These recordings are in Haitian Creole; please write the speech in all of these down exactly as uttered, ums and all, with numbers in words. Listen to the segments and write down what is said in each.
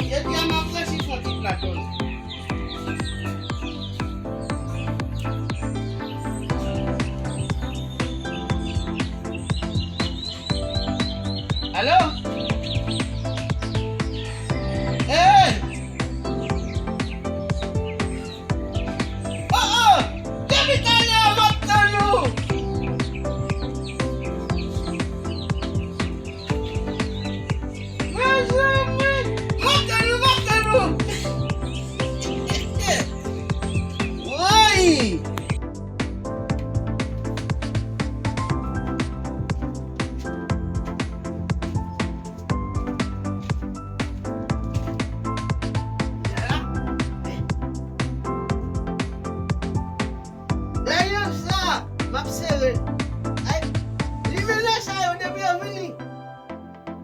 Jodi a m ap resi fè yon ti platon. Alo? Hey! Oh, oh! Depi talè a m ap tann ou! Mezanmi! M ap tann ou, m ap tann ou! Woy! Lajan sa, m ap sere. Ay, limyè sa yo depi yo vini,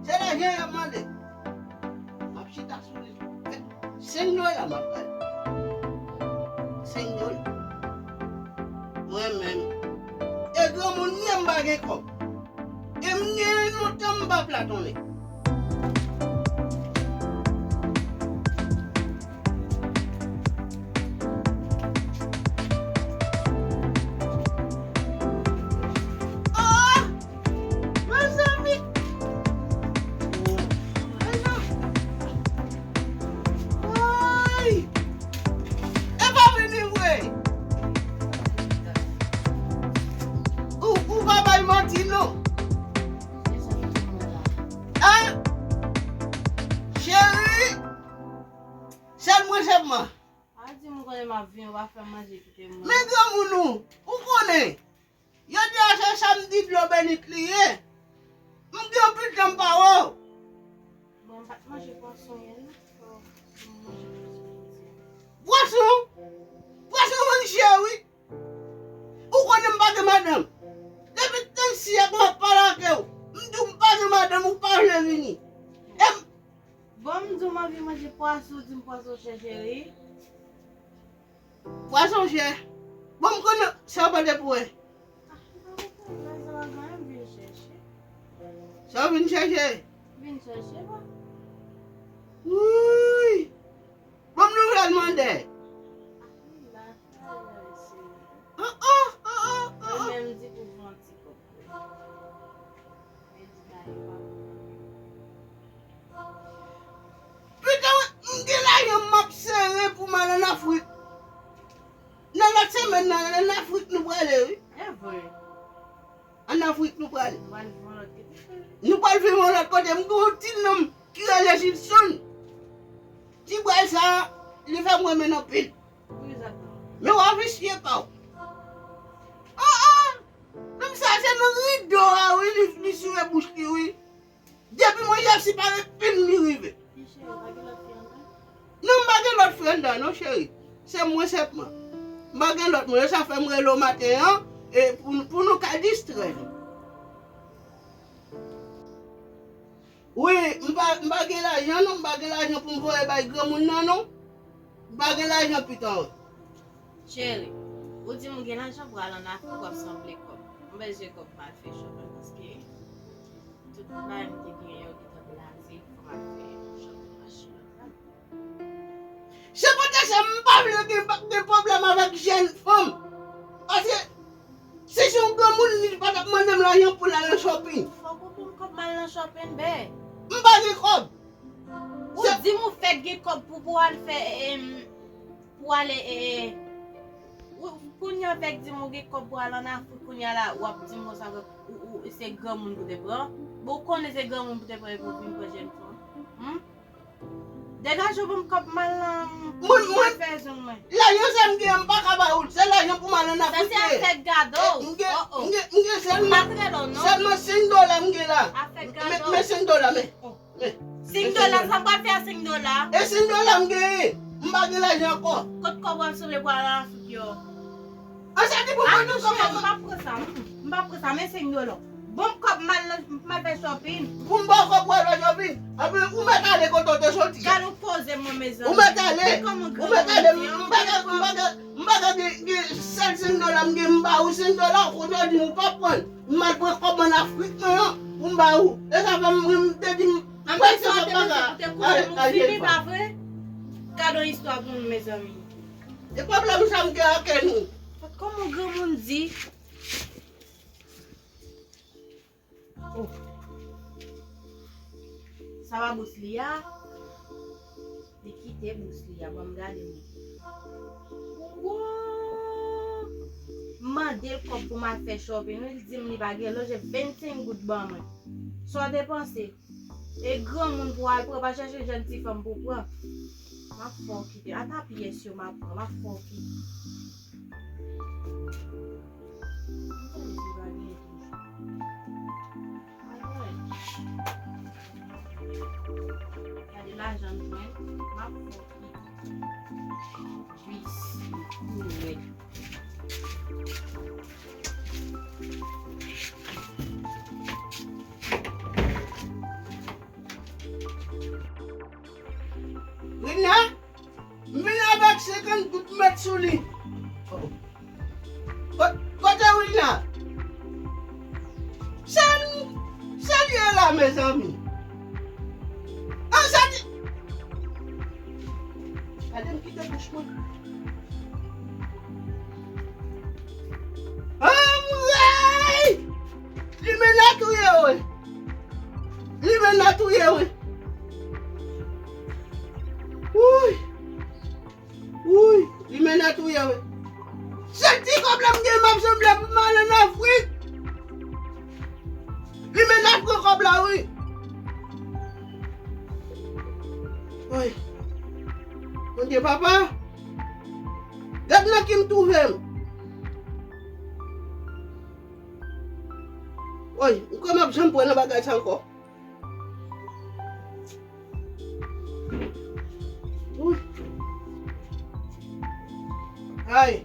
se lajan y ap mande. M ap chita sou li. Senk dola m ap bay. Senk dola. Mwen menm. E granmoun m ye, m pa gen kòb. E m gen lontan m pa platonnen. Oh! Mezanmi! Mezanmi! Woy! E pa vini vre! Ou, ou pa bay manti non. Hein? Cheri! Sèl mwen sèlman. A di m konnen m ap vin, ou pa fè manje kite m. Men granmoun ou, ou konnen. Jodi a se samdi dlo beni li ye. M gen anpil tan m pa wè w. Bon, m pa t manje pwason yè non. Fò m manje pwason jodi a. Pwason? Pwason vin chè wi. Ou konnen m pa gen madanm. Depi tan syèk m ap pale ak ou. M di w m pa gen madanm, ou pa vle vini. E m Bon, m di w m anvi manje pwason, ou di m pwason chè, cheri. Pwason chè. Bon, m konnen sa w pote pou mwen. Ah, m pa konprann, men sa w ap ganyen m vin chèche. Sa w vin chèche? Vin chèche, bon. Wouy! Bon, m nouvèl mande. Ah, m la, cheri. Oh, oh, oh, oh, oh. Mwen menm di pou pran ti kòb. Pita, m gen lajan m ap sere pou m al ann Afrik. Nan lòt semèn nan, ann Afrik nou prale, wi. E vre. Ann Afrik nou prale. Nou pral viv yon lòt kote, cheri. Nou pral viv yon lòt kote. M gen yon ti nonm ki rele Gilson. Ti bway sa, li fè m renmen l anpil. Pou ki sa? Men w a visye pa w. Oh, oh! Nonm sa se nan rido a wi li, li sire bouch li wi. Depi mwen ap separe pin li rive. Cheri, pa gen lòt fi anndan? Non, m pa gen lòt fi anndan non cheri. Se mwen sèlman. M pa gen lòt moun. E sa fè m rele w maten an, e pou, pou nou ka distrè nou. Wi, m pa, m pa gen lajan non, m pa gen lajan pou m voye bay granmoun nan non. M pa gen lajan pita wi. Cheri, ou di m ou gen lajan pou al ann Afrik, w ap sanble kòb. M bezwen kòb pou m al fè chòpin paske tout bagay m te genyen yo gentan blaze, fò m al fè chòpin machin an. Se poutèt sa m pa vle gen, gen pwoblèm avèk jèn fanm. Paske si se yon granmoun, li pa t ap mande m lajan pou l al nan shopping. Fòk ou pou m kòb m al nan shopping, bè. M pa gen kòb. Ou di m ou fèk gen kòb pou, pou al fè, em, pou ale, e, e, ou, kounye a w fèk di m ou gen kòb pou al ann Afrik, kounye a la, w ap di m konsa ke ou, ou, se granmoun pou te pran. Bon, ou konnen se granmoun pou te pran epi w vin pran jèn fanm. Hmm? Degaje w pou m kòb m al nan, mwen, mwen, fè zong mwen. Lajan sa m gen an, m pa ka ba ou l. Se lajan pou m al ann Afrik. Sa se afè gado. M gen, oh, oh, m gen, m gen sèlman, pa trè lò, non, sèlman senk dola m gen la. Afè gado. Men, men senk dola, men. Oh. Men. Senk dola, sa m pral fè a senk dola? E senk dola m genyen. M pa gen lajan ankò. Kot kòb w ap sanble pou al ann Afrik yo? An sa di pou mwen nou kòman? M p ap pran sa, m p ap pran sa, men senk dola. Bon, m kòb m al nan, m al fè shopping. Pou m ba w kòb pou al fè shopping? Anpi ou mèt ale kote w te soti a. Gad yon koze mwen, mezanmi. Ou mèt ale. Ou mèt ale. M pa ka, m pa ka, m pa ka gen, gen sèl senk dola m gen, m ba ou senk dola, kote w di m ou p ap pran. M al pran kòb ann Afrik mwen an, pou m ba ou. E sa fè m, m te di m Apre sa, w te panse pou te kouche nou fini, pa vre? Gade yon istwa pou nou, mezanmi. E pwoblèm sa m gen ak nou? Kòman granmoun di? Oh. Sa pa bous li a? Li kite bous li a, ban m gade mwen. Woo! M mande l kòb pou m al fè shopping, wi, li di m li pa gen, lonje vennsenk goud ban mwen. Sa w te panse? E granmoun pou al pran, pa chèche jèn ti fanm pou pran. M ap fè w kite. Ata pyès yo m ap pran, m ap fè w kite. Gade lajan m jwenn, m ap fè w kite. Wi, wi. Rina, m vin avèk senkant goud m met sou li. Kot-, kote Rina? Sa n-, sa l ye la, mezanmi? An, sa di, gade m kite bouch mwen. Anmwey! Limena touye wi. Limena touye wi. Wouy. Wouy, Limena touye wi. Se ti kòb la m gen, m ap sanble pou m al ann Afrik. Limena pran kòb la wi. Woy. Bondye papa. Gad nan ki m twouve m. Woy, m kwè m ap janm pran nan bagay sa ankò. Woy. Ay.